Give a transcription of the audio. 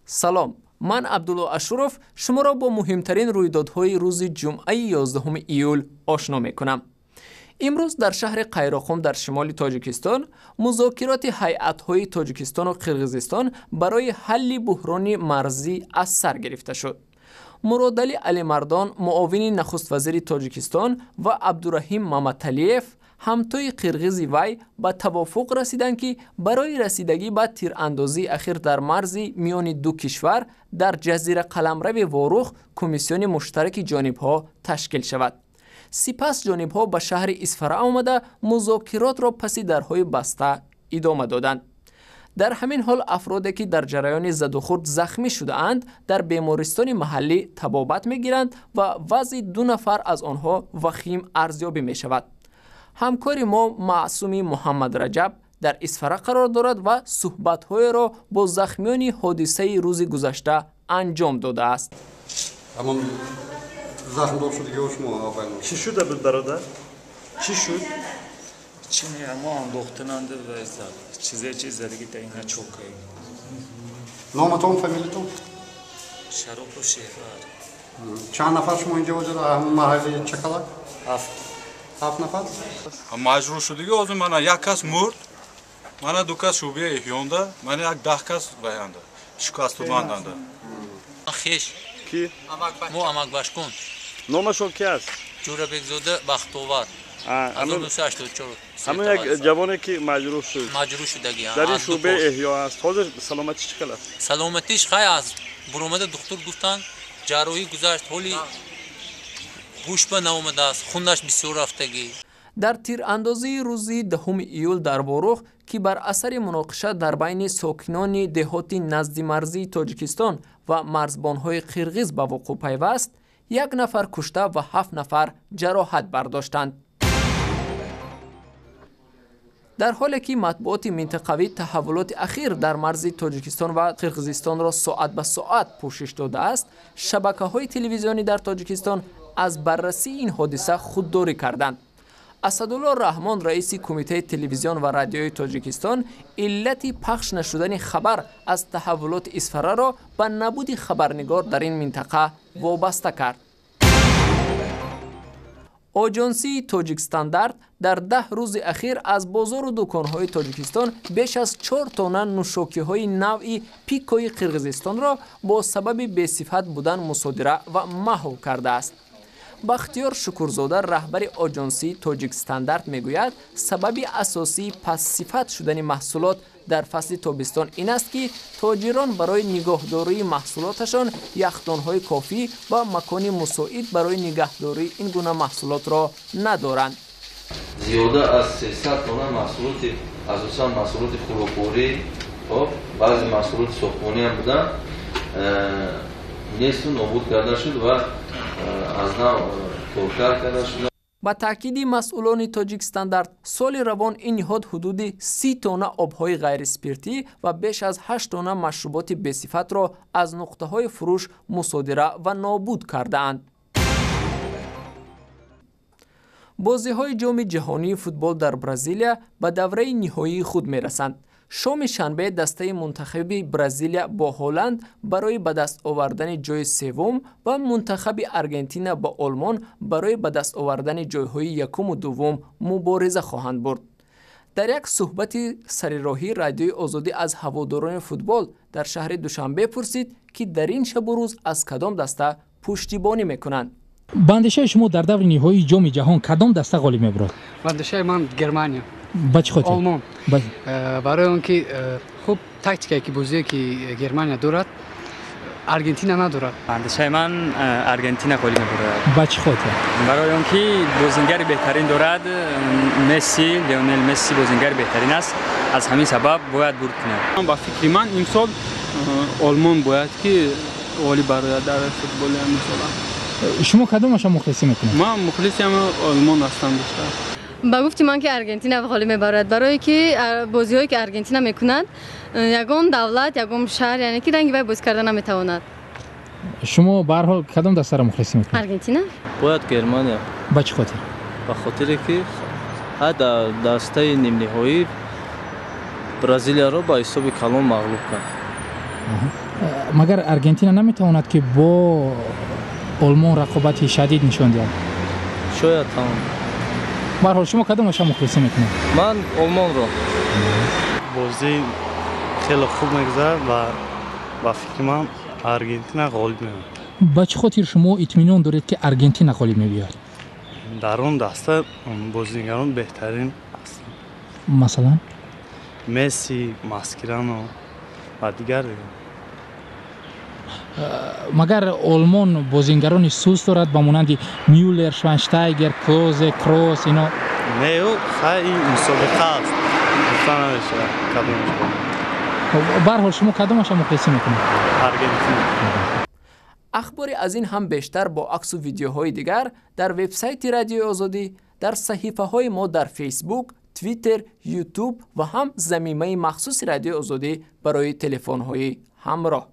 Салом, ман Абдулло Ашуров шуморо бо муҳимтарин рӯйдодҳои рӯзи ҷумъаи 11 июл ошно мекунам. Имрӯз дар шаҳри Қайроқум дар шимоли Тоҷикистон музокироти ҳайатҳои Тоҷикистону Қирғизистон барои ҳалли буҳрони марзӣ аз сар гирифта шуд. Муродалӣ Алимардон, муовини нахуствазири Тоҷикистон, ва Абдураҳим Маматалиев, ҳамтои қирғизи вай, ба тавофуқ расиданд, ки барои расидагӣ ба тирандозии ахир дар марзи миёни ду кишвар дар ҷазира қаламрави Ворух комиссиони муштараки ҷонибҳо ташкил шавад. Сипас ҷонибҳо ба шаҳри Исфара омада, музокиротро паси дарҳои баста идома доданд. Дар ҳамин ҳол афроде, ки дар ҷараёни задухӯрд захмӣ шудаанд, дар бемористони маҳаллӣ табобат мегиранд ва вазъи ду нафар аз онҳо вахим арзёбӣ мешавад. Ҳамкори мо Маъсуми Муҳаммадраҷаб дар Исфара қарор дорад ва суҳбатҳоеро бо захмиёни ҳодисаи рӯзи гузашта анҷом додааст. Захмдор шудагиҳо шумо аввал. Чӣ шуда буд, бародар? Чӣ шуд? Чӣ не, мо андохтананд ва зад. Чизе чиз задагӣ та ина чокай. Номатон, фамилитон? Шаропов Шефар. Чанд нафар шумо инҷо ҳозир маҳалли Чакалак? Ҳафт. Ҳафт нафар? Маҷрӯҳ шудагӣ ҳозир мана як кас мурд, мана ду кас шӯъбаи эҳёнда, мана як 10 кас ваянда, шикастубанданда. Хеш. Ки? Мо амакбашкун. Номашон ки аст? Ҷӯрабекзода Бахтовар. 1984. Ҳамон як ҷавоне, ки маҷрӯҳ шуд. Маҷрӯҳ шудагӣ. Дар ин шӯъбаи эҳё аст. Ҳозир саломатиш чӣ хел аст? Саломатиш хай аст. Буромада духтур гуфтанд, ҷарроҳӣ гузашт, ҳоли ҳуш ба наомадааст, хунаш бисёр рафтагӣ. Дар тирандозии рӯзи 10 июл дар Ворух, ки бар асари муноқиша дар байни сокинони деҳоти наздимарзии Тоҷикистон ва марзбонҳои қирғиз ба вуқӯъ пайваст, як нафар кушта ва 7 нафар ҷароҳат бардоштанд. Дар ҳоле ки матбуоти минтақавӣ таҳаввулоти ахир дар марзи Тоҷикистон ва Қирғизистонро соат ба соат пӯшиш додааст, шабакаҳои телевизионӣ дар Тоҷикистон аз баррасии ин ҳодиса худдорӣ карданд. Асадулло Раҳмон, раиси Кумитаи телевизион ва радиои Тоҷикистон, иллати пахш нашудани хабар аз таҳаввулоти Исфараро ба набуди хабарнигор дар ин минтақа вобаста кард. Оҷонсии Тоҷикстандарт дар 10 рӯзи ахир аз бозору дуконҳои Тоҷикистон беш аз 4 тонна нӯшокиҳои навъи пикои Қирғизистонро бо сабаби бесифат будан мусодира ва маҳв кардааст. Бахтиёр Шукурзода, раҳбари оҷонсии Тоҷикстандарт, мегӯяд, сабаби асосии пастсифат шудани маҳсулот дар фасли тобистон ин аст, ки тоҷирон барои нигоҳдории маҳсулоташон яхдонҳои кофӣ ва макони мусоид барои нигаҳдории ин гуна маҳсулотро надоранд. Зиёда аз 300 тонна маҳсулоти, асосан маҳсулоти хӯрокворӣ, баъзе маҳсулоти сохтмонӣ ҳам буданд, несту нобуд карда шуд ва аз нав коркар карда шуд. Ба таъкиди масъулони Тоҷикстандарт, соли равон ин ниҳод ҳудуди 30 тонна обҳои ғайриспиртӣ ва беш аз 8 тонна машруботи бесифатро аз нуқтаҳои фурӯш мусодира ва нобуд кардаанд. Бозиҳои Ҷоми ҷаҳонии футбол дар Бразилия ба давраи ниҳоии худ мерасанд. Шоми шанбе дастаи мунтахаби Бразилия бо Ҳолланд барои ба даст овардани ҷои севум ва мунтахаби Аргентина бо Олмон барои ба даст овардани ҷойҳои якуму дуввум мубориза хоҳанд бурд. Дар як суҳбати сарироҳӣ Радиои Озодӣ аз ҳаводорони футбол дар шаҳри Душанбе пурсид, ки дар ин шабу рӯз аз кадом даста пуштибонӣ мекунанд. Ба андешаи шумо, дар даври ниҳоии Ҷоми ҷаҳон кадом даста ғолиб мебурад? Ба андешаи ман, Германия. Ба чӣ хотир? Олмон. Барои он ки хуб тактикае ки бозие ки Германия дорад, Аргентина надорад. Андешаи ман, Аргентина ғолиб мебурад. Ба чӣ хотир? Барои он ки бозингари беҳтарин дорад, Месси, Леонел Месси бозингари беҳтарин аст, аз ҳамин сабаб бояд бурд кунад. Ба фикри ман, имсол Олмон бояд ки ғолиб барояд дар футболи ҳамисола. Шумо кадомаша мухлисӣ мекунед? Ман мухлиси ҳами Олмон ҳастам бештар. Ба гуфти ман, ки Аргентина ғолиб мебарад, барое ки бозиҳое ки Аргентина мекунад, ягон давлат, ягон шаҳр, яъне ки ранги вай бозӣ карда наметавонад. Шумо ба ҳар ҳол кадом дастаро мухлисӣ мекунед? Аргентина. Бояд Германия. Ба чӣ хотир? Ба хотире ки дар дастаи нимниҳоӣ Бразилияро ба ҳисоби калон мағлуб кард. Магар Аргентина наметавонад, ки бо Олмон рақобати шадид нишон диҳад? Шояд тавонад. Ба ҳар ҳол, шумо кадомаша мухлисӣ мекунед? Ман Олмонро. Бозӣ хеле хуб мегузарад ва ба фикри ман Аргентина ғолиб меояд. Ба чӣ хотир шумо итминон доред, ки Аргентина ғолиб мебиёяд? Дар он даста бозигарон беҳтарин ҳастанд. Масалан? Месси, Маскирано ва дигар. Магар Олмон бозингарони суст дорад, ба монанди Мюллер, Швайнштайгер, Клозе, Кросс, ино? Не, хай, ин мусобиқа аст, гуфта намешавад кадомаш. Ба ҳар ҳол, шумо кадомаша мухлисӣ мекунед? Аргентина. Ахбори аз ин ҳам бештар бо аксу видеоҳои дигар дар вебсайти Радиои Озодӣ, дар саҳифаҳои мо дар Фейсбук, Твиттер, Ютуб ва ҳам замимаи махсуси Радиои Озодӣ барои телефонҳои ҳамроҳ.